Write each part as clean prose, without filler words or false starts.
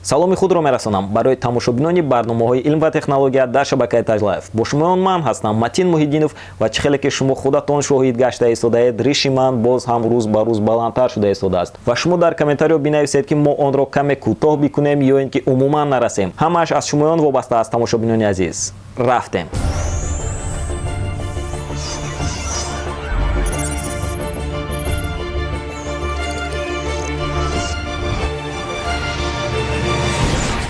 Саломи худро мерасонам барои тамошобинони барномаҳои илм ва технология дар шабакаи Таҷлайф. Бо шумоён ман ҳастам Матин Муҳиддинов ва чӣ хеле ки шумо худатон шоҳид гашта истодаед, риши ман боз ҳам рӯз ба рӯз баландтар шуда истодааст. Ва шумо дар комментариё бинависед, ки мо онро каме кӯтоҳ бикунем ё ин ки умуман нарасем. Ҳамааш аз шумоён вобаста аст, тамошобинони азиз. Рафтем.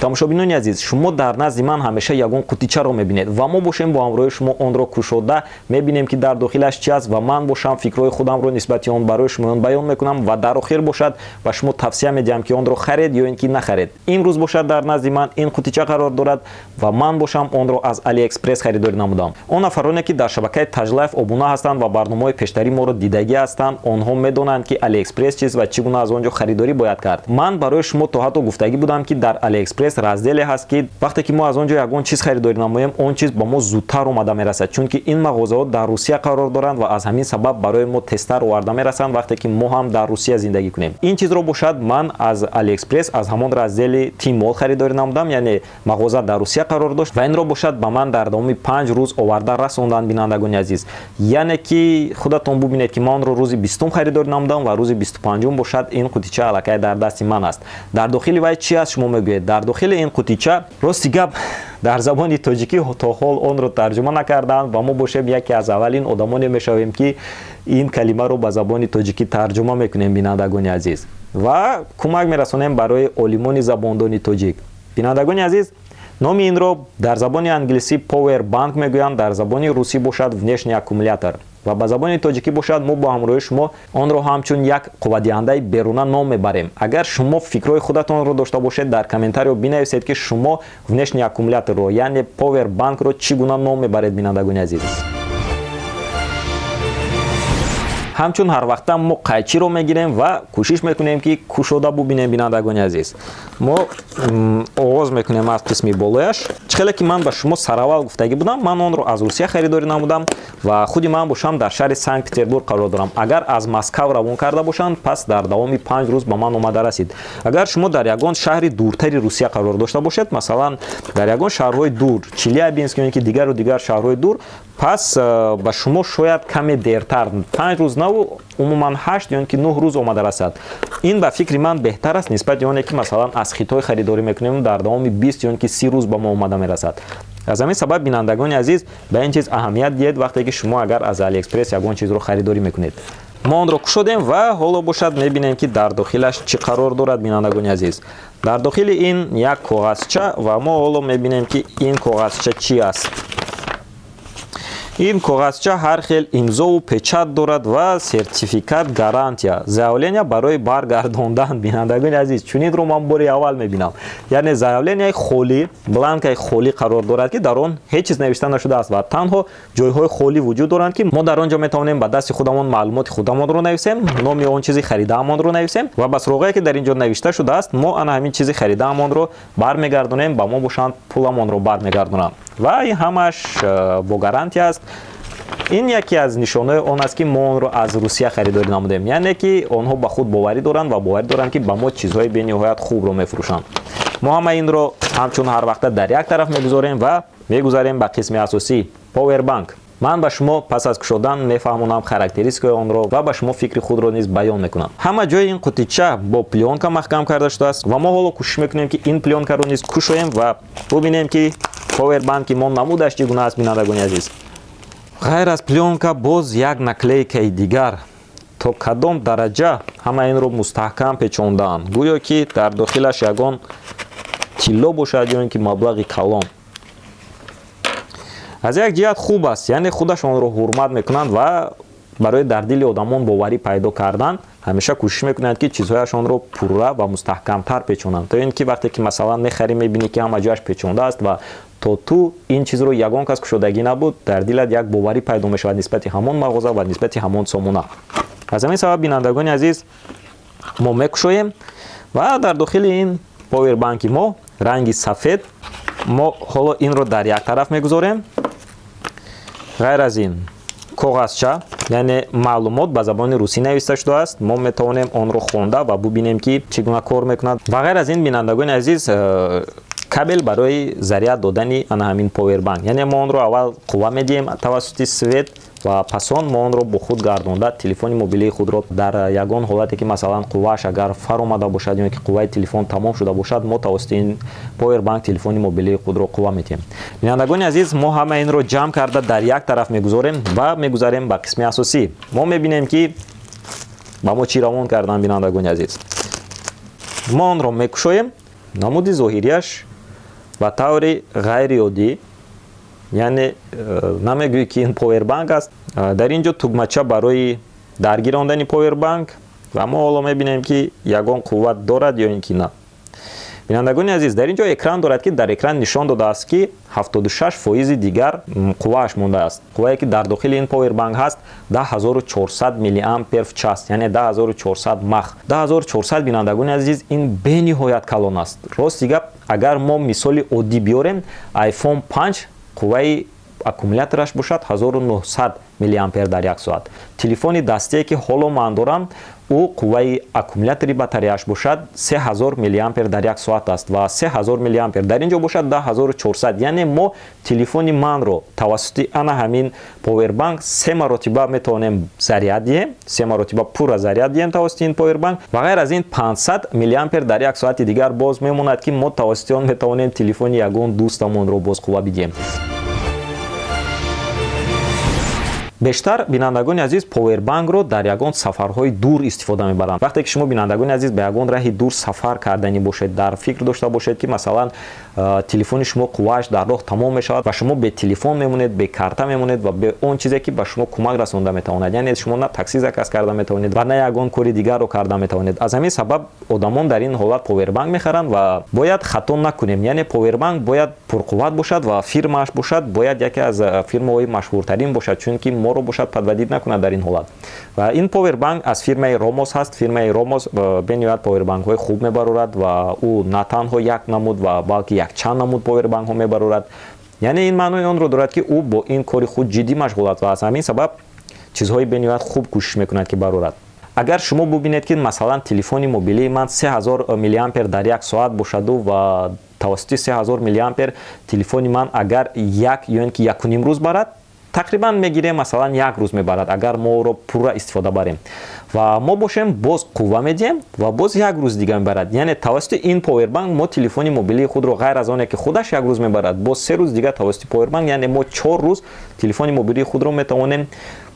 Тамошобинони азиз, шумо дар назди ман ҳамеша ягон қутичаро мебинед ва мо бошем бо ҳамроҳи шумо онро кушода мебинем, ки дар дохилаш чи аст, ва ман бошам фикрҳои худамро нисбати он барои шумоён баён мекунам ва дар охир бошад ба шумо тавсия медиҳам, ки онро харед ё ин ки нахаред. Имрӯз бошад дар назди ман ин қутича қарор дорад ва ман бошам онро аз Алиэкспресс харидорӣ намудам. Он нафароне, ки дар шабакаи Таҷлайф обуна ҳастанд ва барномаҳои пештарии моро дидагӣ ҳастанд, онҳо медонанд, ки Алиэкспресс чист ва чӣ гуна аз он ҷо харидорӣ бояд кард. Ман барои шумо то ҳатто гуфтагӣ будам, ки дар Алиэкспресс разделе ҳаст, ки вақте ки мо аз он ҷо ягон чиз харидорӣ намоем, он чиз ба мо зудтар омада мерасад, чунки ин мағозаҳо дар Русия қарор доранд ва аз ҳамин сабаб барои мо тезтар оварда мерасанд, вақте ки мо ҳам дар Русия зиндагӣ кунем. Ин чизро бошад ман аз Алиэкспресс аз ҳамон раздели Тимол харидорӣ намудам, яъне мағоза дар Русия қарор дошт ва инро бошад ба ман дар давоми 5 рӯз оварда расонданд, бинандагони азиз. Яъне ки худатон бубинед, ки ман онро рӯзи 20-ум харидорӣ намудам ва рӯзи 25-ум бошад ин қутича аллакай дар дасти ман аст. Дар дохили вай чи аст, шумо мегӯед? Дар дохили ин қутича, рости гап, дар забони тоҷикӣ то ҳол онро тарҷума накарданд ва мо бошем яке аз аввалин одамоне мешавем, ки ин калимаро ба забони тоҷикӣ тарҷума мекунем, бинандагони азиз, ва кӯмак мерасонем барои олимони забондони тоҷик. Бинандагони азиз, номи инро дар забони англисӣ power bank мегӯянд, дар забони русӣ бошад внешний аккумулятор ва ба забони тоҷикӣ бошад мо бо ҳамроҳи шумо онро ҳамчун як қувватдиҳандаи беруна ном мебарем. Агар шумо фикрҳои худатонро дошта бошед, дар комментарио бинависед, ки шумо внешний аккумуляторро, яъне power bankро чӣ гуна ном мебаред. Бинандагони азиз, ҳамчун ҳарвақта мо қайчиро мегирем ва кӯшиш мекунем, ки кушода бубинем. Бинандагони азиз, мо оғоз мекунем аз қисми болояш. Чӣ хеле ки ман ба шумо сараввал гуфтагӣ будам, ман онро аз Русия харидорӣ намудам ва худи ман бошам дар шаҳри Санкт Петербург қарор дорам. Агар аз Москав равон карда бошанд, пас дар давоми 5 рӯз ба ман омада расид. Агар шумо дар ягон шаҳри дуртари Русия қарор дошта бошед, масалан, дар ягон шаҳрҳои дур, Челябинск ё ин ки дигару дигар шаҳрҳои дур, пас ба шумо шояд каме дертар, 5 рӯз наву умуман 8 ё ин ки 9 рӯз омада расад. Ин ба фикри ман беҳтар аст нисбати оне ки, масалан, аз Хитой харидорӣ мекунем, дар давоми 20 ё ин ки 30 рӯз ба мо омада мерасад. Аз ҳамин сабаб, бинандагони азиз, ба ин чиз аҳамият диҳед, вақте ки шумо агар аз Алиэкспресс ягон чизро харидорӣ мекунед. Мо онро кушодем ва ҳоло бошад мебинем, ки дар дохилаш чӣ қарор дорад. Бинандагони азиз, дар дохили ин як коғазча ва мо ҳоло мебинем, ки ин коғазча чӣ аст. Ин коғазча ҳар хел имзову печать дорад ва сертификат, гарантия, заявления барои баргардондан. Бинандагони азиз, чунинро ман бори аввал мебинам. Яъне заявленияи холӣ, бланкаи холӣ қарор дорад, ки дар он ҳеҷ чиз навишта нашудааст ва танҳо ҷойҳои холӣ вуҷуд доранд, ки мо дар он ҷо метавонем ба дасти худамон маълумоти худамонро нависем, номи он чизи харидаамонро нависем ва ба суроғае, ки дар ин ҷо навишта шудааст, мо ана ҳамин чизи харидаамонро бармегардонем, ба мо бошанд пуламонро бармегардонанд ва ин ҳамаш бо гарантия аст. Ин яке аз нишонҳои он аст, ки мо онро аз Русия харидорӣ намудем, яъне ки онҳо ба худ боварӣ доранд ва боварӣ доранд, ки ба мо чизҳои бениҳоят хубро мефурӯшанд. Мо ҳама инро ҳамчун ҳар вақта дар як тараф мегузорем ва мегузарем ба қисми асосӣ, powerbank. Ман ба шумо пас аз кушодан мефаҳмонам характеристикаи онро ва ба шумо фикри худро низ баён мекунам. Ҳама ҷои ин қутича бо плёнка маҳкам карда шудааст ва мо ҳоло кӯшиш мекунем, ки ин плёнкаро низ кушоем ва бубинем, ки powerbanки мо намудаш чӣ гуна аст. Бинандагони азиз, ғайр аз плёнка боз як наклейкаи дигар. То кадом дараҷа ҳама инро мустаҳкам печондаанд, гӯё ки дар дохилаш ягон тилло бошад ё ин ки маблағи калон. Аз як ҷиҳат хуб аст, яъне худашонро ҳурмат мекунанд ва барои дар дили одамон боварӣ пайдо кардан ҳамеша кӯшиш мекунанд, ки чизҳояшонро пурра ва мустаҳкамтар печонанд, то ин ки вақте ки, масалан, мехарӣ, мебинӣ, ки ҳама ҷояш печонда аст ва то ту ин чизро ягон кас кушодагӣ набуд, дар дилат як боварӣ пайдо мешавад нисбати ҳамон мағоза ва нисбати ҳамон сомона. Аз ҳамин сабаб, бинандагони азиз, мо мекушоем ва дар дохили ин повербанки мо ранги сафед. Мо ҳоло инро дар як тараф мегузорем. Ғайр аз ин коғазча Яъне маълумот ба забони русӣ нависта шудааст. Мо метавонем онро хонда ва бубинем, ки чӣ гуна кор мекунад. Ва ғайр аз ин, бинандагони азиз, кабел барои заряд додани ана ҳамин повербанк. Яъне мо онро аввал қувва медиҳем тавассути свет ва пас он мо онро бо худ гардонда, телефони мобилии худро дар ягон ҳолате, ки масалан қуввааш агар фаромада бошад ё ки қувваи телефон тамом шуда бошад, мо тавассути ин повербанк телефони мобилии худро қувва медиҳем. Бинандагони азиз, мо ҳама инро ҷамъ карда дар як тараф мегузорем ва мегузарем ба қисми асосӣ. Мо мебинем, ки ба мо чӣ равон карданд. Бинандагони азиз, мо онро мекушоем. Намуди зоҳирияш ба таври ғайриоддӣ, яъне намегӯӣ, ки ин повербанк аст. Дар ин ҷо тугмача барои даргирондани повербанк ва мо ҳоло мебинем, ки ягон қувват дорад ё ин ки на. Бинандагони азиз, дар ин ҷо экран дорад, ки дар экран нишон додааст, ки 76 фоизи дигар қуввааш мондааст. Қуввае, ки дар дохили ин повербанк ҳаст, 10 400 миллиампер в час, яъне 10 400 мАх. 10 400, бинандагони азиз, ин бениҳоят калон аст. Рости гап, агар мо мисоли оддӣ биёрем, iPhone 5 қувваи аккумулятораш бошад 1900 миллиампер дар як соат. Телефони дастие, ки ҳоло ман дорам, ӯ қувваи аккумулятори батареяш бошад 3000 миллиампер дар як соат аст ва 3000 миллиампер дар ин ҷо бошад 10 400. Яъне мо телефони манро тавассути ана ҳамин повербанк се маротиба метавонем заряд диҳем, се маротиба пурра заряд диҳем тавассути ин повербанк. Ва ғайр аз ин 500 миллиампер дар як соати дигар боз мемонад, ки мо тавассути он метавонем телефони ягон дӯстамонро боз қувва бидиҳем. Бештар, бинандагони азиз, повербанкро дар ягон сафарҳои дур истифода мебаранд. Вақте ки шумо, бинандагони азиз, ба ягон раҳи дур сафар карданӣ бошед, дар фикр дошта бошед, ки масалан телефони шумо қуввааш дар роҳ тамом мешавад ва шумо бе телефон мемонед, бе карта мемонед ва бе он чизе, ки ба шумо кӯмак расонда метавонад. Яъне шумо на такси заказ карда метавонед ва на ягон кори дигарро карда метавонед. Аз ҳамин сабаб одамон дар ин ҳолат повербанк мехаранд. Ва бояд хато накунем, яъне повербанк бояд пурқувват бошад ва фирмааш бошад бояд яке аз фирмаҳои машҳуртарин бошад, чунки моро бошад подводить накунад дар ин ҳолат. Ва ин повербанк аз фирмаи Ромос ҳаст. Фирмаи Ромос бениҳоят повербанкҳои хуб мебарорад ва ӯ на танҳо як намуд ва балки якчанд намуд повербанкҳо мебарорад. Яъне ин маънои онро дорад, ки ӯ бо ин кори худ ҷиддӣ машғул аст ва аз ҳамин сабаб чизҳои бениҳоят хуб кӯшиш мекунад, ки барорад. Агар шумо бубинед, ки масалан телефони мобилии ман 3000 миллиампер дар як соат бошаду ва тавассути 3000 миллиампер телефони ман агар як ё ин ки якуним рӯз барад, тақрибан мегирем, масалан, як рӯз мебарад, агар мо ӯро пурра истифода барем ва мо бошем боз қувва медиҳем ва боз як рӯз дига мебарад. Яъне тавассути ин повербанк мо телефони мобилии худро ғайр аз оне, ки худаш як рӯз мебарад, боз 3 рӯз дига тавассути повербанк, яъне мо 4 рӯз телефони мобилии худро метавонем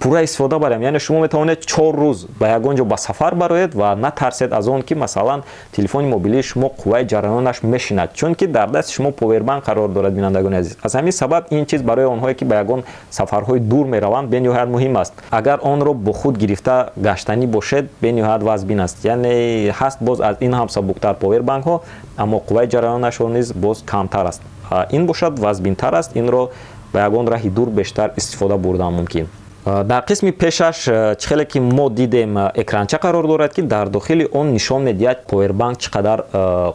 пурра истифода барем. Яъне шумо метавонед 4 рӯз ба ягон ҷо ба сафар бароед ва натарсед аз он, ки масалан телефони мобилии шумо қувваи ҷараёнаш мешинад, чунки дар дасти шумо повербанк қарор дорад. Бинандагони азиз, аз ҳамин сабаб ин чиз барои онҳое, ки ба ягон сафарҳои дур мераванд, бениҳоят муҳим аст. Агар онро бо худ гирифта гаштанӣ бошед, бениҳоят вазбин аст. Яъне ҳаст боз аз ин ҳам сабуктар повербанкҳо, аммо қувваи ҷараёнашон низ боз камтар аст. Ин бошад вазбинтар аст, инро ба ягон раҳи дур бештар истифода бурдан мумкин. Дар қисми пешаш, чӣ хеле ки мо дидем, экранча қарор дорад, ки дар дохили он нишон медиҳад, повербанк чӣ қадар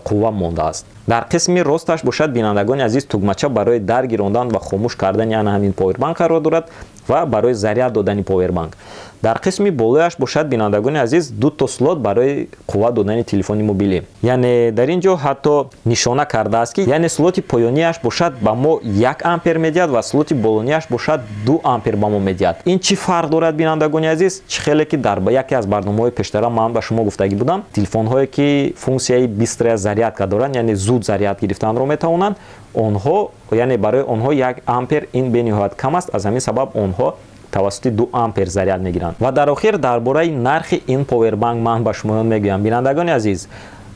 қувва мондааст. Дар қисми росташ бошад, бинандагони азиз, тугмача барои даргирондан ва хомӯш кардани ана ҳамин повербанк қарор дорад ва барои заряд додани повербанк. Дар қисми болояш бошад, бинандагони азиз, ду то слот барои қувват додани телефони мобилӣ. Яъне дар ин ҷо ҳатто нишона кардааст, ки яъне слоти поёнияш бошад ба мо 1 ампер медиҳад ва слоти болонияш бошад 2 ампер ба мо медиҳад. Ин чӣ фарқ дорад, бинандагони азиз? Чӣ хеле ки дар яке аз барномаҳои пештара ман ба шумо гуфтагӣ будам, телефонҳое, ки функсияи быстрая зарядка доранд, яъне зуд заряд гирифтанро метавонанд, онҳо, яъне барои онҳо 1 ампер ин бениҳоят кам аст. Аз ҳамин сабаб онҳо тавассути 2 ампер заряд мегиранд. Ва дар охир дар бораи нархи ин повербанк ман ба шумоён мегӯям. Бинандагони азиз,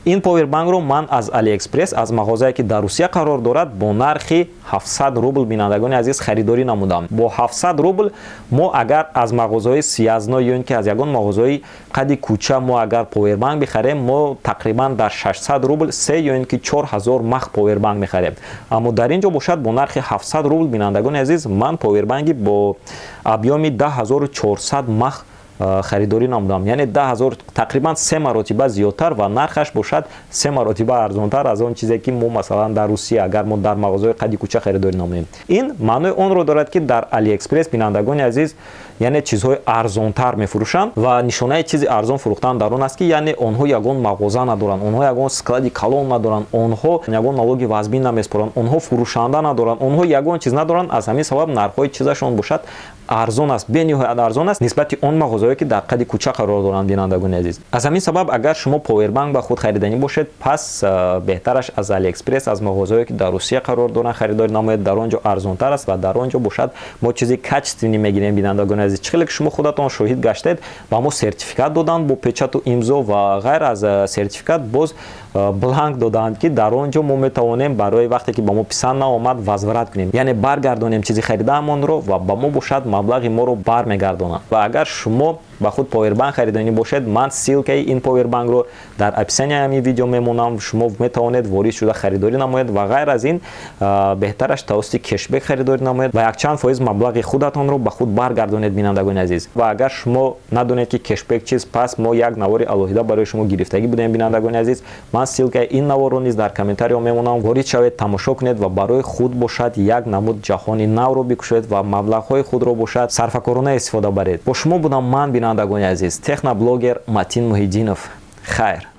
ин повербанкро ман аз Алиэкспресс, аз мағозае, ки дар Русия қарор дорад, бо нархи 700 рубл, бинандагони азиз, харидорӣ намудам. Бо 700 рубл мо агар аз мағозаҳои Связной ё ин ки аз ягон мағозаҳои қади кӯча мо агар повербанк бихарем, мо тақрибан дар 600 рубл 3 ё ин ки 4000 мах повербанк мехарем. Аммо дар ин ҷо бошад бо нархи 700 рубл, бинандагони азиз, ман повербанки бо объёми 10 400 мах харидорӣ намудам. Яъне 10 000, тақрибан се маротиба зиёдтар ва нархаш бошад се маротиба арзонтар аз он чизе, ки мо масалан дар Русия агар мо дар мағозаҳои қади кӯча харидорӣ намудем. Ин маънои онро дорад, ки дар Алиэкспресс, бинандагони азиз, Яъне чизҳои арзонтар мефурӯшанд. Ва нишонаи чизи арзон фурӯхтан дар он аст, ки яъне онҳо ягон мағоза надоранд, онҳо ягон склади калон надоранд, онҳо ягон налоги вазбин намеспоранд, онҳо фурӯшанда надоранд, онҳо ягон чиз надоранд. Аз ҳамин сабаб нархҳои чизашон бошад арзон аст, бениҳоят арзон аст нисбати он мағозаҳое, ки дар қади кӯча қарор доранд. Бинандагони азиз, аз ҳамин сабаб агар шумо повербанк ба худ хариданӣ бошед, пас беҳтараш аз Алиэкспресс, аз мағозаҳое, ки дар Русия қарор доранд, харидорӣ намоед. Дар он ҷо арзонтар аст ва дар он ҷо бошад мо чизи качественный мегирем. Бинандагони азиз, чӣ хеле ки шумо худатон шоҳид гаштед, ба мо сертификат доданд бо печату имзо ва ғайр аз сертификат боз бланк доданд, ки дар он ҷо мо метавонем барои вақте ки ба мо писанд наомад, возврат кунем, яъне баргардонем чизи харидаамонро ва ба мо бошад маблағи моро бармегардонанд. Ва агар шумо ба худ повербанк хариданӣ бошед, ман ссылкаи ин повербанкро дар описанияи ҳамин видео мемонам. Шумо метавонед ворид шуда харидорӣ намоед ва ғайр аз ин беҳтараш тавассути кешбек харидорӣ намоед ва якчанд фоиз маблағи худатонро ба худ баргардонед. Бинандагони азиз, ва агар шумо надонед, ки кешбек чист, пас мо як навори алоҳида барои шумо гирифтагӣ будем. Бинандагони азиз, ман ссылкаи ин наворро низ дар комментариҳо мемонам. Ворид шавед, тамошо кунед ва барои худ бошад як намуд ҷаҳони навро бикушоед ва маблағҳои худро бошад сарфакорона истифода баред. Бо шумо будам ман, бинандагони азиз, техноблогер Матин Муҳиддинов. Хайр.